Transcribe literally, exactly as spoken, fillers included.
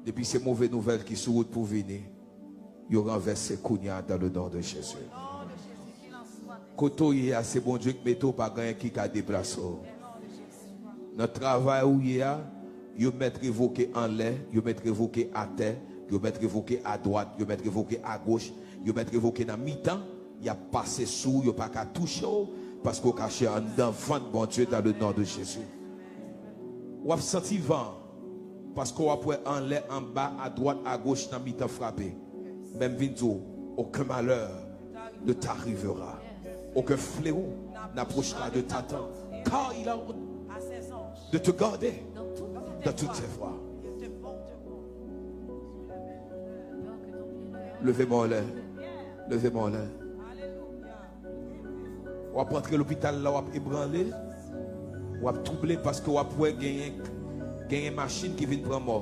Depi se move nouvèl ki sou wout pou vini, yo ranvèse kounye a dans le nom de Jésus. Kote w ye a, se Bondye k mete w, pa gen anyen ki ka deplase w. Nan travay ou ye a, yo mèt revoke anlè, yo mèt revoke atè, yo mèt revoke adwat, yo mèt revoke agoch, yo mèt revoke nan mitan, y ap pase sou w, yo pa ka touche w, paske w kache anndan vant Bondye dans le nom de Jésus. W ap santi van, paske w ap wè anlè, anba, adwat, agoch, nan mitan frape. Men m vin di w, aucun malheur ne t'arrivera. Aucun fléau n'approchera de ta tente. Car il a ordonné de te garder dans toutes tes voies. Leve men w anlè. Leve men w anlè. W ap antre lopital la, w ap ebranle. W ap twouble paske w ap wè genyen, genyen machin ki vin pran mò.